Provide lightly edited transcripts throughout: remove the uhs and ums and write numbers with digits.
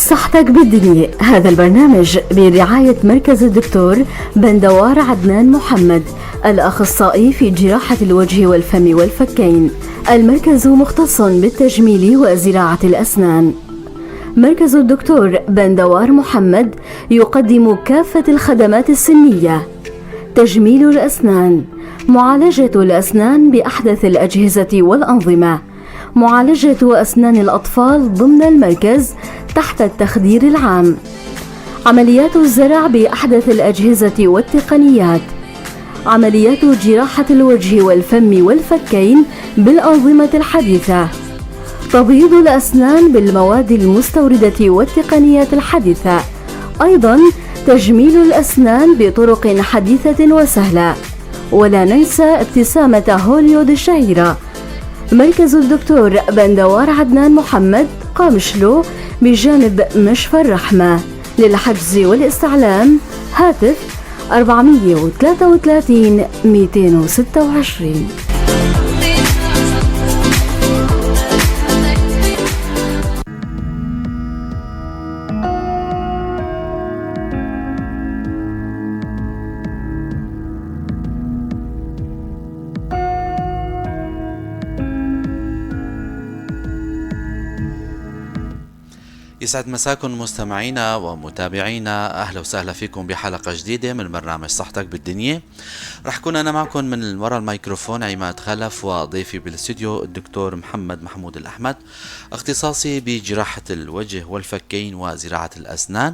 صحتك بالدنيا. هذا البرنامج برعاية مركز الدكتور بندوار عدنان محمد، الأخصائي في جراحة الوجه والفم والفكين. المركز مختص بالتجميل وزراعة الأسنان. مركز الدكتور بندوار محمد يقدم كافة الخدمات السنية: تجميل الأسنان، معالجة الأسنان بأحدث الأجهزة والأنظمة، معالجة أسنان الأطفال ضمن المركز تحت التخدير العام، عمليات الزرع بأحدث الأجهزة والتقنيات، عمليات جراحة الوجه والفم والفكين بالأنظمة الحديثة، تبييض الأسنان بالمواد المستوردة والتقنيات الحديثة، أيضا تجميل الأسنان بطرق حديثة وسهلة، ولا ننسى ابتسامة هوليود الشهيرة. مركز الدكتور بندوار عدنان محمد، قامشلو، بجانب مشفى الرحمة. للحجز والاستعلام هاتف 433 226. يسعد مساكم مستمعينا ومتابعينا، اهلا وسهلا فيكم بحلقة جديدة من برنامج صحتك بالدنيا. رح كون انا معكم من وراء الميكروفون عماد خلف، وضيفي بالاستوديو الدكتور محمد محمود الاحمد، اختصاصي بجراحه الوجه والفكين وزراعه الاسنان.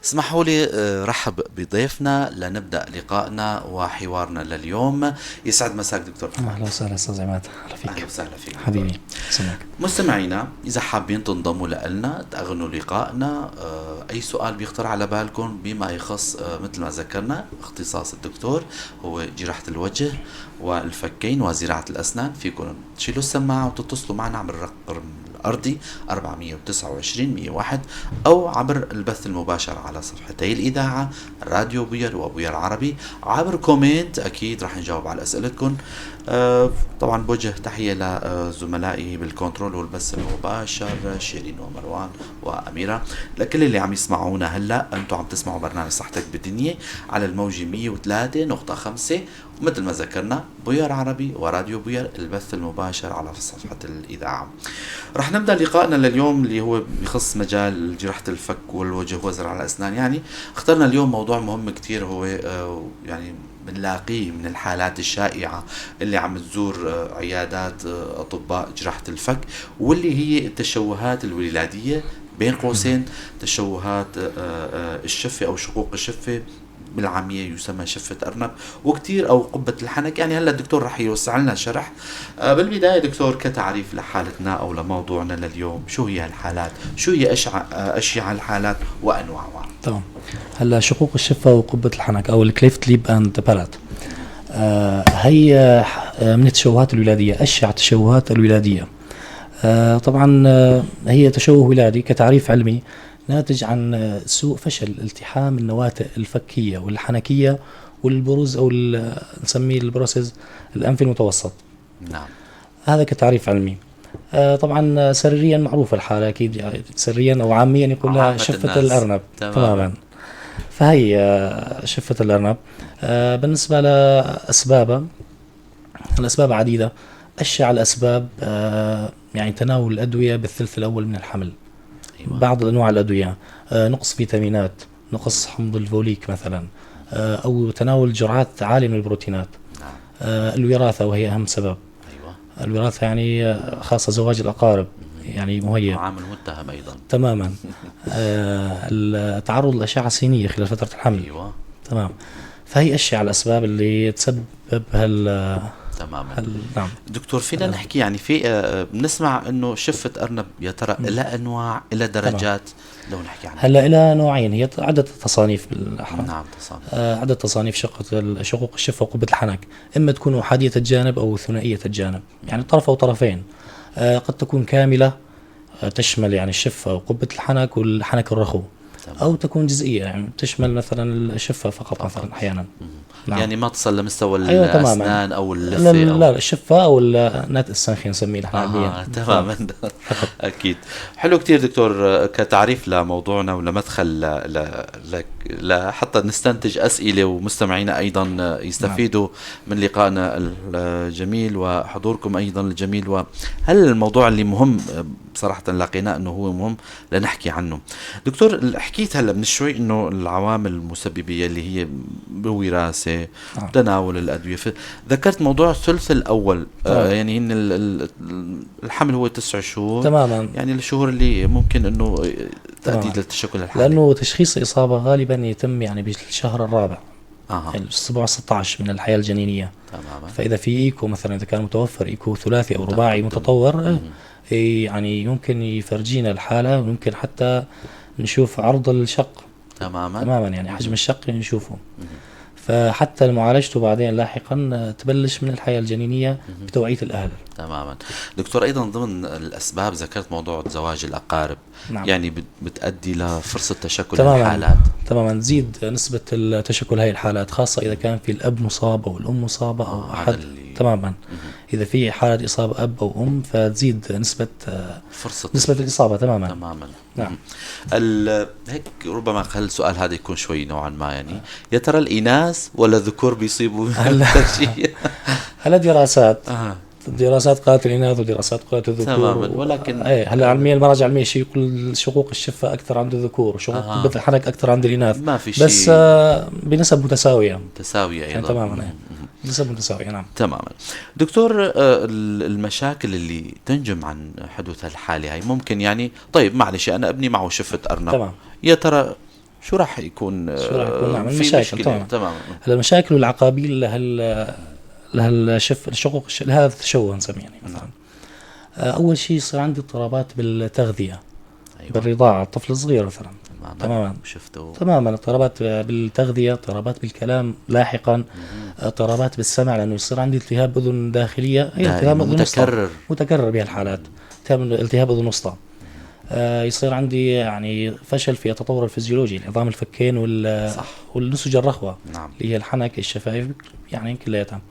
اسمحوا لي رحب بضيفنا لنبدا لقائنا وحوارنا لليوم. يسعد مساك دكتور محمد. اهلا وسهلا استاذ عماد، اهلا فيك. اهلا وسهلا فيك حبيبي. سلامك. مستمعينا، اذا حابين تنضموا لنا تأغنوا لقائنا، اي سؤال بيخطر على بالكم بما يخص مثل ما ذكرنا اختصاص الدكتور هو جراحة الوجه والفكين وزراعة الأسنان، فيكم تشيلوا السماعة وتتصلوا معنا عبر الرقم الأرضي 429 101 أو عبر البث المباشر على صفحتي الإذاعة راديو بوير وبوير عربي، عبر comment أكيد رح نجاوب على أسئلتكم. طبعا بوجه تحية لزملائي بال control والبث المباشر شيرين ومروان وأميرة. لكل اللي عم يسمعونا هلا، أنتم عم تسمعوا برنامج صحتك بالدنيا على الموجة 103.5، ومثل ما ذكرنا بوير عربي وراديو بوير البث المباشر على صفحة الإذاعة. رح نبدأ لقائنا لليوم اللي هو بخص مجال جراحة الفك والوجه وزرع الأسنان. يعني اخترنا اليوم موضوع مهم كتير، هو يعني بنلاقيه من الحالات الشائعة اللي عم تزور عيادات أطباء جراحة الفك، واللي هي التشوهات الولادية، بين قوسين تشوهات الشفة أو شقوق الشفة، بالعامية يسمى شفة أرنب وكتير، أو قبة الحنك. يعني هلا الدكتور رح يوسع لنا شرح. بالبداية دكتور، كتعريف لحالتنا أو لموضوعنا لليوم، شو هي الحالات؟ شو هي أشيع الحالات وأنواعها؟ تمام. هلا شقوق الشفة وقبة الحنك أو ال cleft lip and palate، هي من التشوهات الولادية، أشيع التشوهات الولادية. طبعا هي تشوه ولادي كتعريف علمي ناتج عن سوء فشل التحام النواتئ الفكية والحنكية والبروز أو نسميه ال process الأنفي المتوسط. نعم. هذا كتعريف علمي. طبعا سريريا معروفة الحالة أكيد، يعني سريا أو عاميا يقول لها شفة الأرنب. تماما. فهي شفة الأرنب. بالنسبة لأسبابها، الأسباب عديدة. أشيع الأسباب يعني تناول الأدوية بالثلث الأول من الحمل. أيوة. بعض أنواع الأدوية، نقص فيتامينات، نقص حمض الفوليك مثلا، أو تناول جرعات عالية من البروتينات. نعم. الوراثة وهي أهم سبب. أيوة. الوراثة يعني خاصة زواج الأقارب، يعني مهيئ عامل متهم أيضا. تماما. التعرض للأشعة السينية خلال فترة الحمل. أيوة. تمام. فهي أشياء الأسباب اللي تسبب تماما. نعم. دكتور، فينا نحكي يعني في بنسمع انه شفة ارنب، يا ترى لها انواع، لها درجات؟ لو نحكي عنها. هلا لها نوعين، هي عدة تصانيف بالاحرى. نعم، تصانيف. عدة تصانيف شقوق الشفة وقبة الحنك، اما تكون احادية الجانب او ثنائية الجانب، يعني طرف او طرفين. قد تكون كاملة، تشمل يعني الشفة وقبة الحنك والحنك الرخو. تمام. او تكون جزئية، يعني تشمل مثلا الشفة فقط مثلا احيانا. نعم. يعني ما تصل لمستوى أيوة تماماً. الاسنان او اللثة. لا أو لا، الشفه او ناتئ السنخي نسميه نحن علميا. تماما، اكيد. حلو كتير دكتور، كتعريف لموضوعنا ولمدخل لحتى نستنتج اسئله، ومستمعينا ايضا يستفيدوا من لقائنا الجميل وحضوركم ايضا الجميل. وهل الموضوع اللي مهم بصراحة لقيناه انه هو مهم لنحكي عنه. دكتور، حكيت هلا من شوي انه العوامل المسببه اللي هي بوراثه، تناول الادويه، ذكرت موضوع الثلث الاول. يعني هن الحمل هو 9 شهور. تماما. يعني الشهور اللي ممكن انه تؤدي للتشكل الحالي. لانه تشخيص الاصابة غالبا يتم يعني بالشهر الرابع، يعني الاسبوع 16 من الحياة الجنينيه. فاذا في ايكو مثلا، اذا كان متوفر ايكو ثلاثي او رباعي متطور، إيه، يعني يمكن يفرجينا الحاله، ويمكن حتى نشوف عرض الشق. تماما، يعني حجم الشق نشوفه. فحتى معالجته بعدين لاحقا تبلش من الحياة الجنينيه بتوعيه الاهل. تماما. دكتور، ايضا ضمن الاسباب ذكرت موضوع زواج الاقارب. يعني بتؤدي لفرصه تشكل الحالات. تماما، تزيد نسبة التشكل هاي الحالات، خاصة إذا كان في الأب مصاب أو الأم مصابة أو هذا أحد. تماما، إذا في حالة إصابة أب أو أم فتزيد نسبة فرصة نسبة الإصابة تماما. نعم. هيك ربما خلي السؤال هذا يكون شوي نوعا ما، يعني يا ترى الاناث ولا الذكور بيصيبوا اكثر شيء؟ هلا دراسات دراسات قالت الإناث ودراسات قالت الذكور. ولكن ايه، هلا علميا، المراجع العلمية شيء يقول شقوق الشفة أكثر عند الذكور وشقوق قبة الحنك أكثر عند الإناث. ما في شيء. بس بنسب متساوية. متساوية ايضا. يعني تماما، إيه. بنسب متساوية، نعم. تماما. دكتور، المشاكل اللي تنجم عن حدوث الحالة هاي ممكن يعني، طيب معلش، أنا ابني معه شفة أرنب، يا ترى شو راح يكون؟ شو راح يكون؟ نعم، في المشاكل، مشكلة. تمام. هلا المشاكل والعقابيل لهالشف الشقوق لهذا التشوه نسميه، يعني مثلا اول شيء يصير عندي اضطرابات بالتغذيه، بالرضاعه، الطفل الصغير مثلا. شفته. تماما، اضطرابات بالتغذيه، اضطرابات بالكلام لاحقا، اضطرابات بالسمع، لانه يصير عندي التهاب اذن داخليه، هي التهاب دائما اذن وسطى. متكرر. متكرر بهالحالات، التهاب اذن وسطى. يصير عندي يعني فشل في التطور الفيزيولوجي، العظام الفكين والنسج الرخوه، اللي هي الحنك، الشفايف، يعني كلياتها.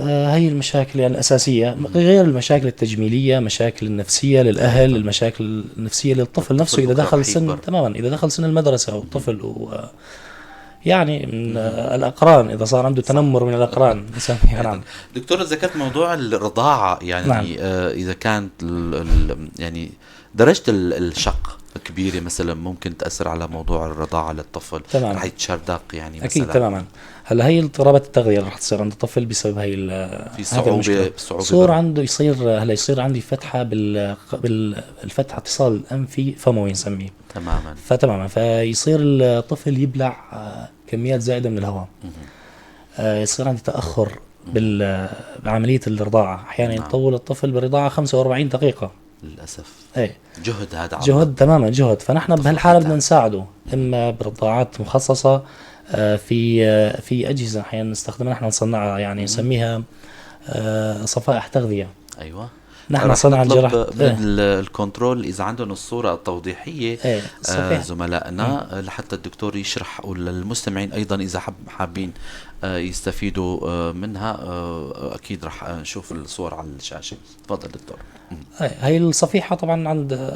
هي المشاكل يعني الأساسية، غير المشاكل التجميلية، مشاكل النفسية للأهل، المشاكل النفسية للطفل نفسه إذا بكرة دخل رح سن يكبر. تماما، إذا دخل سن المدرسة أو الطفل و يعني من الأقران، إذا صار عنده تنمر من الأقران نسميها، نعم. دكتور، ذكرت موضوع الرضاعة، يعني إذا كانت ال ال يعني درجة الشق كبيرة مثلا ممكن تأثر على موضوع الرضاعة للطفل. رح يتشردق يعني اكيد. مثلا. تماما، هلا هي اضطرابات التغذية اللي رح تصير عند الطفل بسبب هي في هذه صعوبة المشكلة. صعوبة صور عنده يصير، هلا يصير عندي فتحه بالفتحة، اتصال انفي فموي نسميه. فتماما، فيصير الطفل يبلع كميات زائدة من الهواء. يصير عندي تاخر بعملية الرضاعه، احيانا يطول الطفل بالرضاعه 45 دقيقه. للأسف. ايه. جهد هذا عم جهد، تماما، جهد. فنحن بهالحالة بدنا تعب. نساعده اما برضاعات مخصصه، في اجهزة احيانا نستخدمها، نحن نصنعها، يعني نسميها صفائح تغذيه. نحن رح صنع نطلب الجراحة من الكنترول اذا عندهم الصورة التوضيحيه. صحيح. زملائنا، لحتى الدكتور يشرح، وللمستمعين ايضا اذا حابين يستفيدوا منها. اكيد رح نشوف الصور على الشاشه. تفضل دكتور. هاي الصفيحة طبعا عند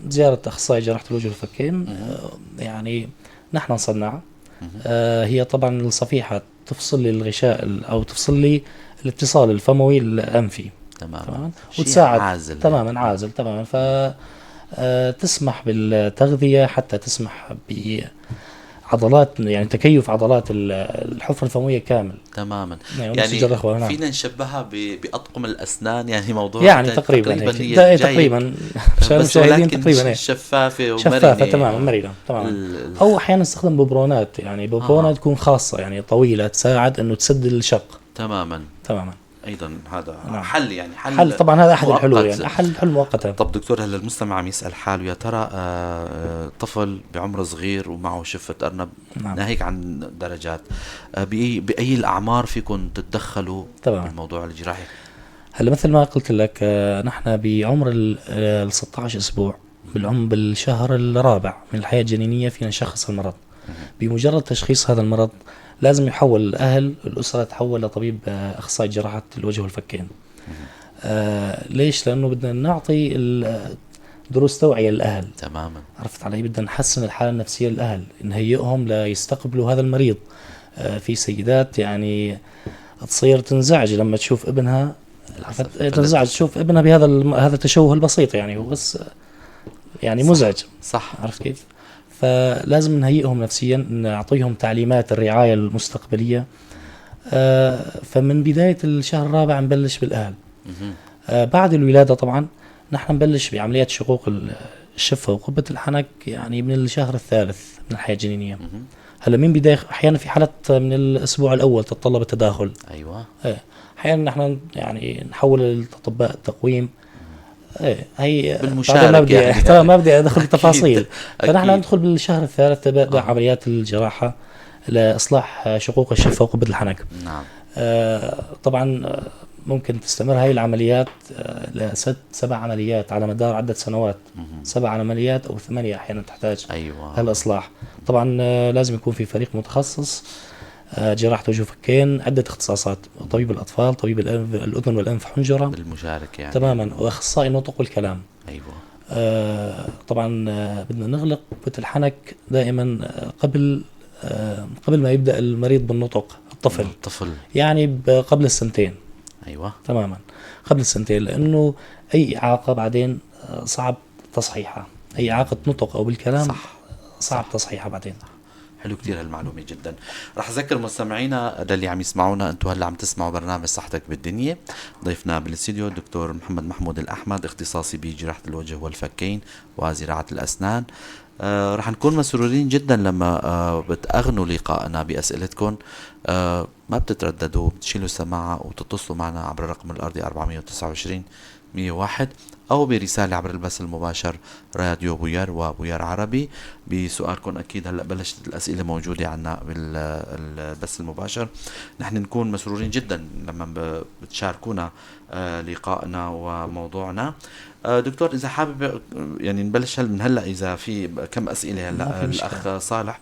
زيارة أخصائي جراحة الوجه والفكين، يعني نحن نصنعها. هي طبعا الصفيحة تفصل لي الغشاء أو تفصل لي الاتصال الفموي الأنفي. تماما. شيء وتساعد عازل. تماما، عازل تماما. ف تسمح بالتغذية، حتى تسمح بعضلات، يعني تكيف عضلات الحفرة الفموية كامل. يعني يعني الرخوة، نعم. فينا نشبهها بأطقم الأسنان، يعني موضوع يعني تقريبا تقريبا هيك. هي ده جاي تقريبا عشان بس المشاهدين ولكن تقريبا إيه. شفافة ومرنة. شفافة تماما، مرنة تماما. او احيانا نستخدم ببرونات، يعني ببرونة تكون خاصة، يعني طويلة، تساعد انه تسد الشق. تماما. ايضا هذا حل، يعني حل حل طبعا، هذا احد الحلول. مؤقت. يعني حل مؤقتة. طب دكتور، هلا المستمع عم يسال حاله يا ترى طفل بعمر صغير ومعه شفة ارنب، ناهيك عن درجات، باي الاعمار فيكم تتدخلوا بالموضوع الجراحي؟ هلا مثل ما قلت لك، نحن بعمر ال 16 اسبوع، بالعمر بالشهر الرابع من الحياة الجنينية فينا نشخص المرض. بمجرد تشخيص هذا المرض لازم يحول الاهل، الاسرة تحول لطبيب اخصائي جراحه الوجه والفكين. ليش؟ لانه بدنا نعطي دروس توعيه للاهل. عرفت علي؟ بدنا نحسن الحالة النفسية للاهل، نهيئهم ليستقبلوا هذا المريض. في سيدات يعني تصير تنزعج لما تشوف ابنها، عرفت؟ تنزعج تشوف ابنها بهذا هذا التشوه البسيط، يعني هو بس يعني مزعج. عرفت كيف؟ فلازم نهيئهم نفسيا، نعطيهم تعليمات الرعاية المستقبلية. فمن بداية الشهر الرابع نبلش بالأهل. بعد الولادة طبعا نحن نبلش بعمليات شقوق الشفة وقبة الحنك يعني من الشهر الثالث من الحياة الجنينية. هلا من بداية، أحيانا في حالات من الأسبوع الأول تتطلب التداخل. إيه. أحيانا نحن يعني نحول للأطباء التقويم. إيه، هي بالمشاركة بعدين ما بدي يعني. تمام، ما بدي أدخل بالتفاصيل. فنحن ندخل بالشهر الثالث تبدأ عمليات الجراحة لإصلاح شقوق الشفة وقبة الحنك. طبعا ممكن تستمر هاي العمليات لست 7 عمليات على مدار عدة سنوات. 7 عمليات أو 8 أحيانا تحتاج هالإصلاح. طبعا لازم يكون في فريق متخصص، جراحة وجه وفكين، عدة اختصاصات، طبيب الأطفال، طبيب الأذن والأنف حنجرة بالمشاركة يعني. تماما، وأخصائي النطق والكلام. طبعا بدنا نغلق قبة الحنك دائما، قبل ما يبدأ المريض بالنطق، الطفل. الطفل. يعني قبل السنتين. تماما، قبل السنتين، لأنه أي إعاقة بعدين صعب تصحيحها، أي إعاقة نطق أو بالكلام صعب تصحيحها بعدين. حلو كتير هالمعلومة جدا. رح أذكر مستمعينا للي عم يسمعونا، أنتم هلا عم تسمعوا برنامج صحتك بالدنيا، ضيفنا بالاستديو الدكتور محمد محمود الأحمد، اختصاصي بجراحة الوجه والفكين وزراعة الأسنان. رح نكون مسرورين جدا لما بتأغنوا لقائنا بأسئلتكم. ما بتترددوا، بتشيلوا السماعة وتتصلوا معنا عبر الرقم الأرضي 429 101 أو برسالة عبر البث المباشر راديو بوير وبوير عربي بسؤالكم. أكيد هلأ بلشت الأسئلة موجودة عنا بالبث المباشر. نحن نكون مسرورين جدا لما بتشاركونا لقائنا وموضوعنا. دكتور، إذا حابب نبلش من هلأ، إذا في كم أسئلة هلأ. ما في مشكلة. الأخ صالح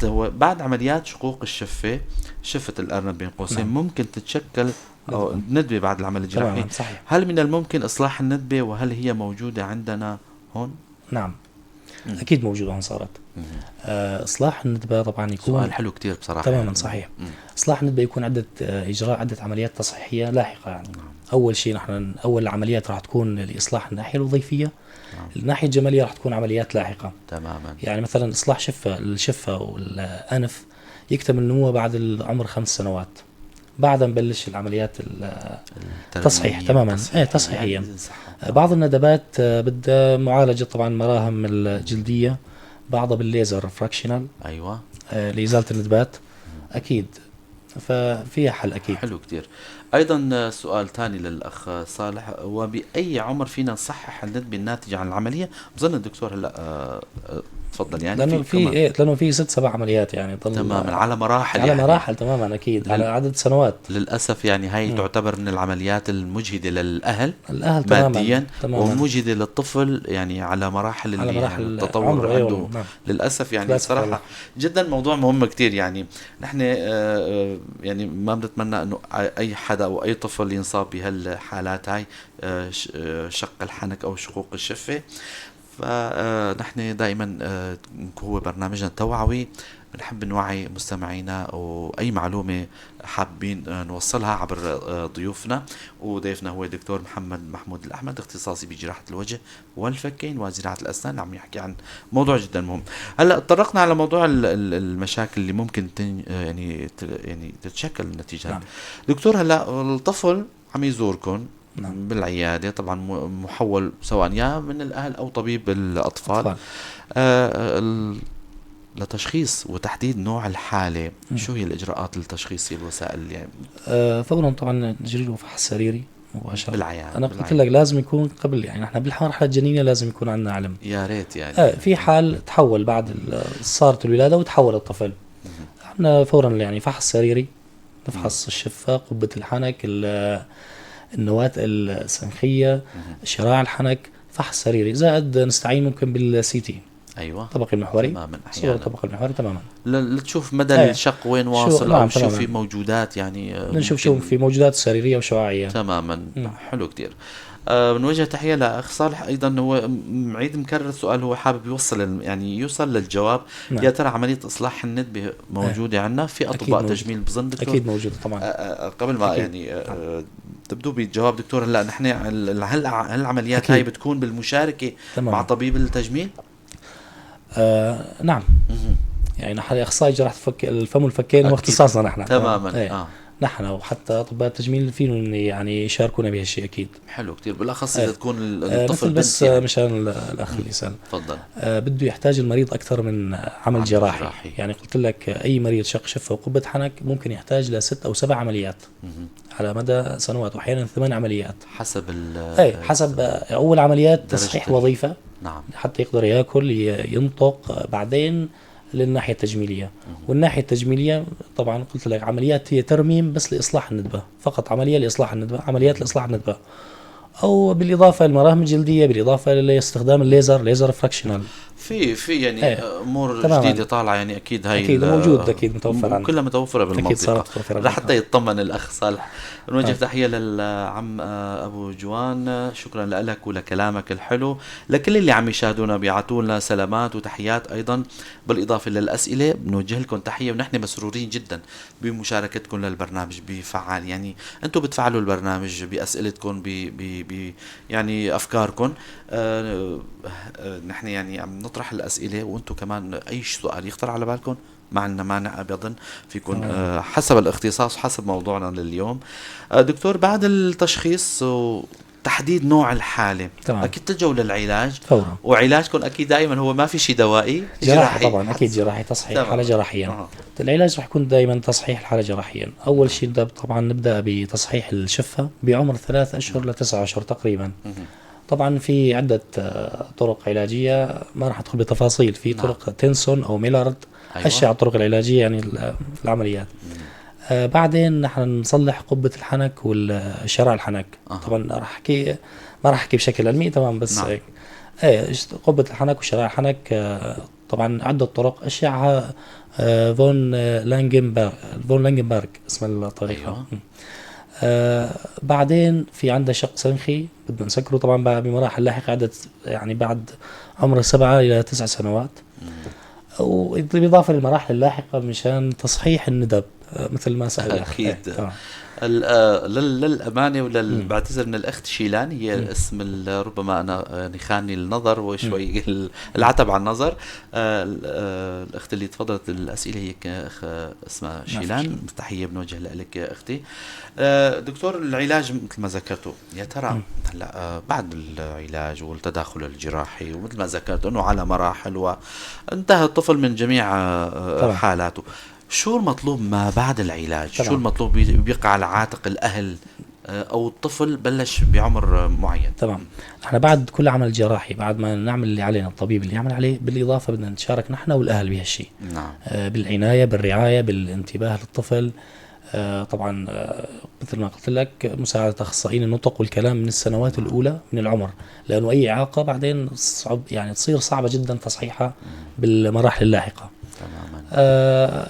هو بعد عمليات شقوق الشفة، شفة الأرنب بين قوسين، ممكن تتشكل أو ندبة بعد العمل الجراحي. تماماً، صحيح. هل من الممكن إصلاح الندبة وهل هي موجودة عندنا هون؟ نعم. أكيد موجودة هون صارت. إصلاح الندبة طبعاً يكون سؤال حلو كتير بصراحة. تماماً، صحيح. إصلاح الندبة يكون إجراء عدة عمليات تصحيحية لاحقة يعني. أول شيء نحن أول العمليات راح تكون لإصلاح الناحية الوظيفية. الناحية الجمالية راح تكون عمليات لاحقة. يعني مثلاً إصلاح الشفة والأنف يكتمل نموه بعد العمر 5 سنوات. بعدها نبلش العمليات الترميمية. تصحيح تماما. تصحيح. إيه، تصحيحيا. صح. بعض الندبات بدها معالجة طبعا مراهم الجلدية، بعضها بالليزر فراكشنال. لإزالة الندبات أكيد، ففيها حل أكيد. حلو كتير. أيضا سؤال ثاني للأخ صالح، وبأي عمر فينا نصحح الندبة الناتجة عن العملية؟ بظن الدكتور هلأ، تفضل. لأنه في كمان. في 6-7 عمليات ضل تماما، على مراحل على مراحل تماما، أكيد، على عدد سنوات. للأسف هاي تعتبر من العمليات المجهدة للأهل الأهل تماما، ماديا، تماما. ومجهدة للطفل على مراحل على اللي مراحل التطور عمره، أيوة، عنده. نعم. للأسف للأسف صراحة والله. جدا موضوع مهم كتير. نحن ما بنتمنى إنه أي حدا أو أي طفل ينصاب بهالحالات هاي، شق الحنك أو شقوق الشفة. فنحن دائما، هو برنامجنا التوعوي، بنحب نوعي مستمعينا وأي معلومة حابين نوصلها عبر ضيوفنا. وضيفنا هو الدكتور محمد محمود الأحمد، اختصاصي بجراحة الوجه والفكين وزراعة الأسنان، عم يحكي عن موضوع جدا مهم. هلأ تطرقنا على موضوع المشاكل اللي ممكن تتشكل النتيجة. دكتور، هلأ الطفل عم يزوركم بالعيادة، طبعا محول سواء يا من الأهل أو طبيب الأطفال. أطفال. لتشخيص وتحديد نوع الحالة، شو هي الإجراءات التشخيصية، الوسائل اللي يعني؟ فوراً طبعاً نجري له فحص سريري مباشرة. أنا قلت بالعيادة. لك لازم يكون قبل، نحن بالمرحلة الجنينية لازم يكون عندنا علم. يا ريت. في حال تحول بعد صارت الولادة وتحول الطفل، احنا فوراً فحص سريري، نفحص الشفة، قبة الحنك، النواة السنخية، شراع الحنك، فحص سريري، زائد نستعين ممكن بالسي تي. ايوه الطبقي المحوري. تماما، صور احيانا الطبقي المحوري تماما. لتشوف مدى الشق وين واصل، او شو في موجودات يعني. نشوف شو في موجودات سريرية وشعاعيه. تماما. حلو كثير. بنوجه تحية لاخ صالح ايضا، هو معيد مكرر السؤال، هو حابب يوصل يعني يوصل للجواب. نعم. يا ترى عملية اصلاح الندبة موجودة عندنا في اطباء تجميل بظن دكتور؟ اكيد موجودة طبعا. قبل ما أكيد. يعني تبدو بالجواب دكتور، هلا نحن هل العمليات أكيد. هاي بتكون بالمشاركة تمام. مع طبيب التجميل؟ نعم. يعني نحن اخصائي جراحه الفم والفكين واختصاصنا نحن. تماما. ايه. نحن وحتى اطباء التجميل فيهم يعني يشاركونا بهالشيء اكيد. حلو كثير، بالاخص اذا تكون الطفل بس يعني. مشان الاخ اللي سال. تفضل. بده يحتاج المريض اكثر من عمل جراحي. يعني قلت لك اي مريض شق شفه وقبه حنك ممكن يحتاج لست او 7 عمليات على مدى سنوات، واحيانا 8 عمليات حسب اي حسب. اول عمليات تصحيح وظيفة، نعم، حتى يقدر ياكل ينطق، بعدين للناحية التجميلية. والناحية التجميلية طبعا قلت لك عمليات هي ترميم بس لإصلاح الندبة فقط، عملية لإصلاح الندبة، عمليات لإصلاح الندبة، أو بالإضافة للمراهم الجلدية، بالإضافة لاستخدام الليزر، ليزر fractional. في يعني امور جديدة طالعه يعني، اكيد هاي اكيد موجود، اكيد متوفر عندنا، كلها متوفرة بالمنطقة لحتى يطمن الاخ صالح. نوجه تحية للعم ابو جوان، شكرا لك ولكلامك الحلو، لكل اللي عم يشاهدونا بيعطوا لنا سلامات وتحيات ايضا، بالاضافة للاسئلة بنوجه لكم تحية، ونحن مسرورين جدا بمشاركتكم للبرنامج بفعال، يعني انتم بتفعلوا البرنامج باسئلتكم ب ب يعني افكاركم. نحن يعني عم نطرح الاسئلة، وانتم كمان اي سؤال يخطر على بالكم ما عندنا مانع ابدا فيكم، حسب الاختصاص وحسب موضوعنا لليوم. دكتور، بعد التشخيص وتحديد نوع الحالة، تمام. اكيد تلجوا للعلاج فورا، وعلاجكم اكيد دائما هو ما في شيء دوائي، جراحي طبعا، اكيد جراحي، تصحيح حاله جراحيا. العلاج رح يكون دائما تصحيح الحالة جراحيا. اول شيء طبعا نبدا بتصحيح الشفه بعمر 3 أشهر ل 9 أشهر تقريبا. طبعا في عدة طرق علاجية، ما راح ادخل بتفاصيل، في طرق تنسون او ميلارد، أيوة. اشيع الطرق العلاجية يعني العمليات. بعدين نحن نصلح قبة الحنك والشرع الحنك. طبعا راح احكي، ما راح احكي بشكل علمي تمام، بس هيك. ايه، قبة الحنك وشرع الحنك، طبعا عدة طرق اشيعها فون لانجنبرغ اسم الطريقة. أيوة. بعدين في عندها شق سنخي بدنا نسكره طبعا بمراحل لاحقة، عدة يعني بعد عمر 7 إلى 9 سنوات، وبالإضافة للمراحل اللاحقة مشان تصحيح الندب مثل ما سأل. أكيد. للأمانة بعتذر من الأخت شيلان، هي اسم ربما أنا يعني خاني النظر وشوي العتب على النظر. الأخت اللي تفضلت الأسئلة هي اسمها شيلان، تحية بنوجه لك يا أختي. دكتور، العلاج مثل ما ذكرته، يا ترى هلا بعد العلاج والتداخل الجراحي ومثل ما ذكرت أنه على مراحل وانتهى الطفل من جميع حالاته، شو المطلوب ما بعد العلاج؟ طبعا. شو المطلوب بيقع على عاتق الأهل أو الطفل بلش بعمر معين؟ تمام. احنا بعد كل عمل جراحي، بعد ما نعمل اللي علينا، الطبيب اللي يعمل عليه، بالإضافة بدنا نتشارك نحن والأهل بهالشيء. نعم. بالعناية، بالرعاية، بالانتباه للطفل. طبعا مثل ما قلت لك مساعدة أخصائيين النطق والكلام من السنوات الأولى من العمر، لأنه أي إعاقة بعدين صعب، يعني تصير صعبة جدا تصحيحها بالمراحل اللاحقة. تماما.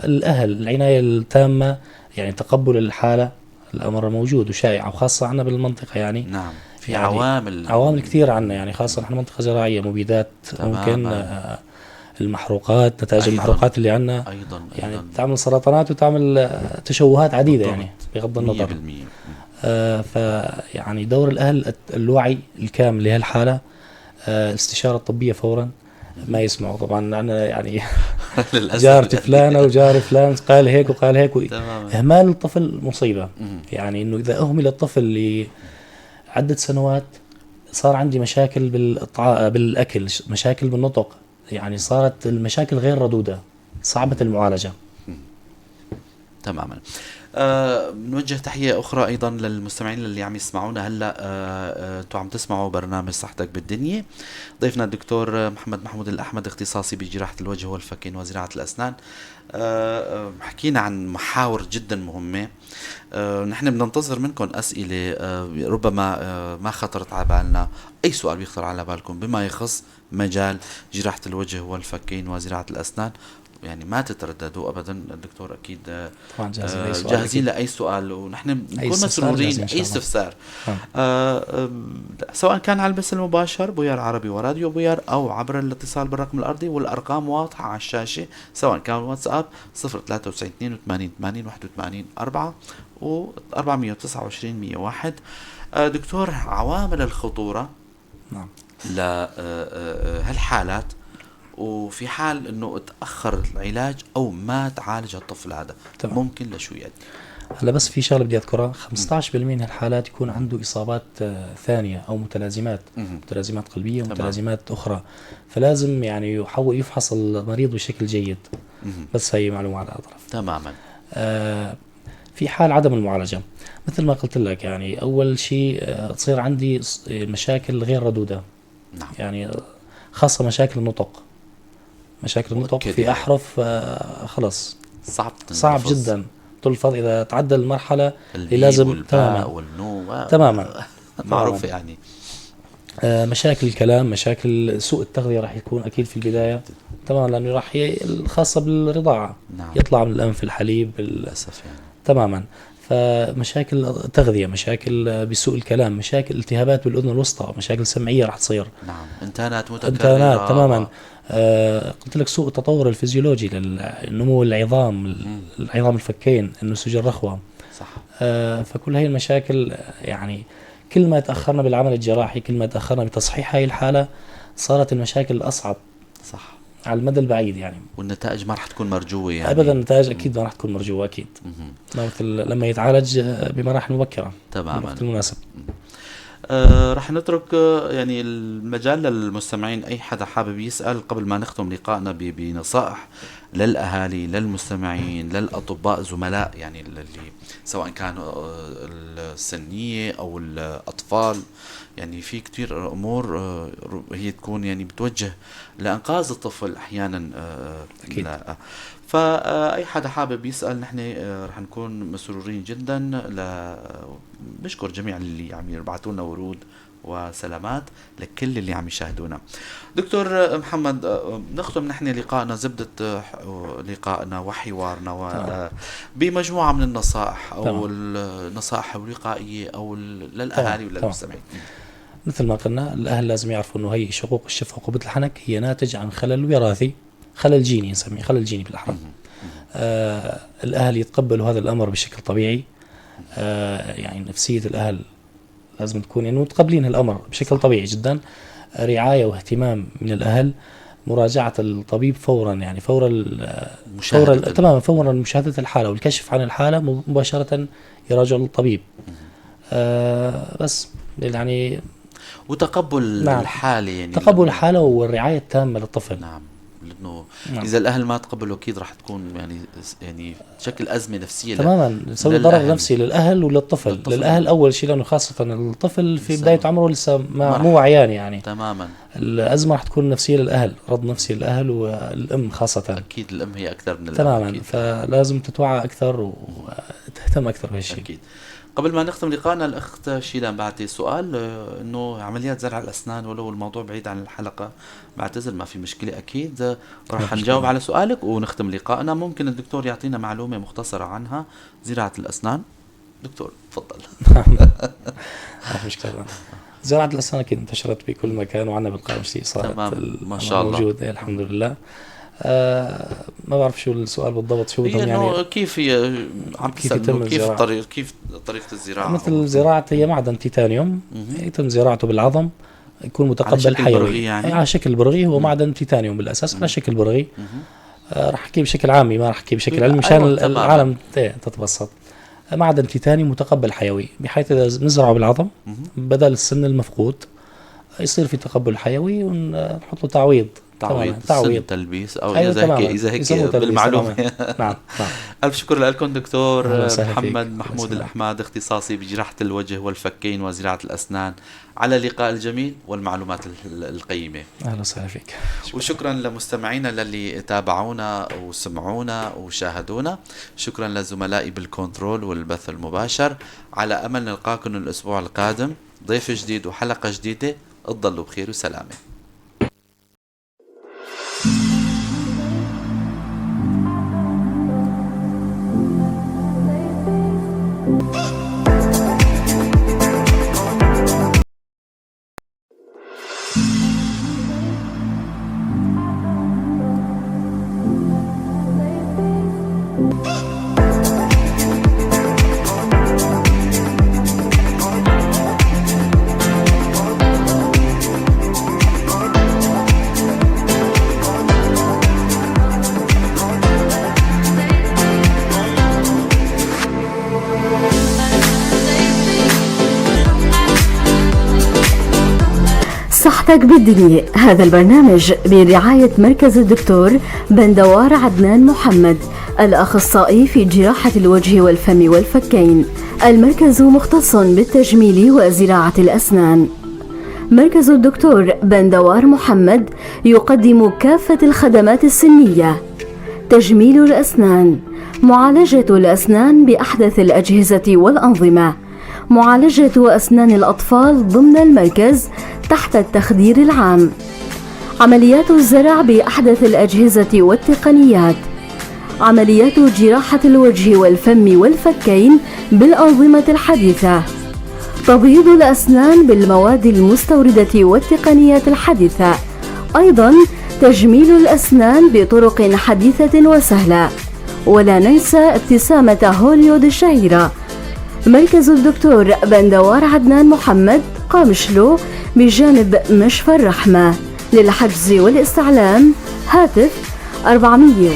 الأهل العناية التامة، يعني تقبل الحالة، الأمر موجود وشائع، وخاصة عنا بالمنطقة يعني. نعم، في يعني عوامل كثير عنا، يعني خاصة نحن منطقة زراعية، مبيدات. تماما. ممكن المحروقات، نتائج أيضاً. المحروقات اللي عنا أيضا يعني أيضاً. تعمل سرطانات وتعمل تشوهات عديدة. بالضبط. يعني بغض النظر 100%. فيعني دور الأهل الوعي الكامل لهالحالة، الاستشارة الطبية فورا، ما يسمعوا طبعا عنا يعني جارتي فلانة وجاري فلان قال هيك وقال هيك. اهمال الطفل مصيبة. يعني انه اذا اهمل الطفل لعدة سنوات صار عندي مشاكل بالاكل، مشاكل بالنطق، يعني صارت المشاكل غير ردودة، صعبة المعالجة. تماما. بنوجه تحية أخرى أيضا للمستمعين اللي عم يسمعونا هلا. انتم عم تسمعوا برنامج صحتك بالدنيا. ضيفنا الدكتور محمد محمود الأحمد، اختصاصي بجراحة الوجه والفكين وزراعة الأسنان. حكينا عن محاور جدا مهمة. نحن بننتظر منكم أسئلة، ربما ما خطرت على بالنا، أي سؤال بيخطر على بالكم بما يخص مجال جراحة الوجه والفكين وزراعة الأسنان، يعني ما تترددوا ابدا. الدكتور اكيد طبعا جاهزين لاي سؤال، جاهزين لاي سؤال، ونحن بنكون مسرورين اي استفسار، سواء كان على البث المباشر بويار عربي وراديو بويار، او عبر الاتصال بالرقم الارضي، والارقام واضحة على الشاشة، سواء كان واتساب 093 82 80 81 4 و 429 101. دكتور، عوامل الخطورة نعم لهالحالات، وفي حال انه تاخر العلاج او ما تعالج الطفل هذا، تمام، ممكن لشو يؤدي؟ هلا بس في شغله بدي اذكرها، 15% من الحالات يكون عنده اصابات ثانية او متلازمات، متلازمات قلبية ومتلازمات اخرى، فلازم يعني يحاول يفحص المريض بشكل جيد. بس هي معلومة على الاطراف. تماما. في حال عدم المعالجة مثل ما قلت لك، يعني اول شيء تصير عندي مشاكل غير ردوده. نعم. يعني خاصة مشاكل النطق، مشاكل النطق في احرف خلص صعب جدا تلفظ اذا تعدى المرحلة اللي لازم. تماما تماما معروفة يعني. مشاكل الكلام، مشاكل سوء التغذية راح يكون اكيد في البداية. تماما، لانه راح خاصة بالرضاعه. نعم. يطلع من الانف الحليب للاسف يعني. تماما. فمشاكل تغذية، مشاكل بسوء الكلام، مشاكل التهابات بالأذن الوسطى، مشاكل سمعية راح تصير. نعم، انتانات متكررة. انتانات تماما. قلت لك سوء التطور الفيزيولوجي للنمو العظام، العظام الفكين، النسوج الرخوة. صح. فكل هاي المشاكل يعني كل ما تأخرنا بالعمل الجراحي، كل ما تأخرنا بتصحيح هاي الحالة، صارت المشاكل الأصعب. صح. على المدى البعيد يعني. والنتائج ما راح تكون مرجوة يعني. ابدا، النتائج اكيد ما راح تكون مرجوة اكيد. ما مثل لما يتعالج بمراحل مبكرة. تماما. بالوقت المناسب. رح نترك يعني المجال للمستمعين، اي حدا حابب يسأل قبل ما نختم لقائنا بنصائح للاهالي، للمستمعين، للاطباء زملاء يعني اللي سواء كانوا السنية او الاطفال، يعني في كتير امور هي تكون يعني بتوجه لانقاذ الطفل احيانا. اكيد. فاي حدا حابب يسال نحن رح نكون مسرورين جدا. بشكر جميع اللي عم يبعثوا لنا ورود وسلامات لكل اللي عم يشاهدونا. دكتور محمد، نختم نحن لقائنا، زبدة لقائنا وحوارنا بمجموعة من النصائح أو النصائح الوقائية أو للأهالي وللمستمعين. مثل ما قلنا، الأهل لازم يعرفوا أنه هي شقوق الشفة وقبة الحنك هي ناتج عن خلل وراثي، خلل جيني نسميه، خلل جيني بالأحرى. الأهل يتقبلوا هذا الأمر بشكل طبيعي. يعني نفسية الأهل لازم تكون انه متقبلين الامر بشكل طبيعي جدا. رعاية واهتمام من الاهل، مراجعه الطبيب فورا، يعني فورا تماما، فورا مشاهده الحالة والكشف عن الحالة مباشرة يراجع الطبيب. بس يعني وتقبل. نعم. الحالة يعني تقبل الحالة والرعاية التامة للطفل. نعم، لانه نعم. اذا الاهل ما تقبلوا اكيد راح تكون يعني تشكل ازمة نفسية. تماما، تسوي ضرر نفسي للاهل وللطفل. للاهل اول شيء، لانه خاصة الطفل في بداية عمره لسه ما مو وعيان يعني. تماما. الازمة راح تكون نفسية للاهل، رد نفسي للاهل والام خاصة. اكيد الام هي اكثر من الأم. تماما. أكيد. فلازم تتوعى اكثر وتهتم اكثر بهالشيء. اكيد. قبل ما نختم لقائنا، الاخت شيلان بعتي سؤال انه عمليات زرع الاسنان، ولو الموضوع بعيد عن الحلقة بعتذر، ما في مشكلة، اكيد راح نجاوب على سؤالك ونختم لقائنا. ممكن الدكتور يعطينا معلومة مختصره عنها، زراعة الاسنان. دكتور تفضل. ما في مشكلة. زراعة الاسنان اكيد انتشرت بكل مكان، وعندنا بالقامشلي صارت. تمام، ما شاء الله، موجودة الحمد لله. ما بعرف شو السؤال بالضبط، شو بدهم يعني كيف هي عم تسأل كيف الطريق، كيف طريقة الزراعة؟ مثل زراعة هي معدن تيتانيوم، يتم زراعته بالعظم، يكون متقبل حيوي يعني؟ على شكل برغي، هو معدن تيتانيوم بالأساس على شكل برغي. راح احكي بشكل عامي، ما راح احكي بشكل علمي مشان العالم تتبسط. معدن تيتاني متقبل حيوي، بحيث اذا نزرعه بالعظم بدل السن المفقود يصير في تقبل حيوي، ونحط له تعويض تعويض. تعويض. سن تلبيس او أيوة اذا هيك تماماً. اذا هيك يسموه تلبيس، بالمعلومه. تماماً. نعم نعم. الف شكر لكم دكتور أهلا وسهلا فيك. محمد أهلا محمود وسهلا. الاحمد، اختصاصي بجراحه الوجه والفكين وزراعه الاسنان، على اللقاء الجميل والمعلومات القيمه. اهلا وسهلا فيك. وشكرا لمستمعينا للي تابعونا وسمعونا وشاهدونا. شكرا لزملائي بالكنترول والبث المباشر. على امل نلقاكم الاسبوع القادم، ضيف جديد وحلقه جديده. تضلوا بخير وسلامه. صحتك بالدنيا، هذا البرنامج برعاية مركز الدكتور بندوار عدنان محمد، الأخصائي في جراحة الوجه والفم والفكين. المركز مختص بالتجميل وزراعة الأسنان. مركز الدكتور بندوار محمد يقدم كافة الخدمات السنية: تجميل الأسنان، معالجة الأسنان بأحدث الأجهزة والأنظمة، معالجة أسنان الأطفال ضمن المركز تحت التخدير العام، عمليات الزرع بأحدث الأجهزة والتقنيات، عمليات جراحة الوجه والفم والفكين بالأنظمة الحديثة، تبييض الأسنان بالمواد المستوردة والتقنيات الحديثة، أيضا تجميل الأسنان بطرق حديثة وسهلة، ولا ننسى ابتسامة هوليود الشهيرة. مركز الدكتور بندوار عدنان محمد، قامشلو، بجانب مشفى الرحمة. للحجز والاستعلام هاتف 400.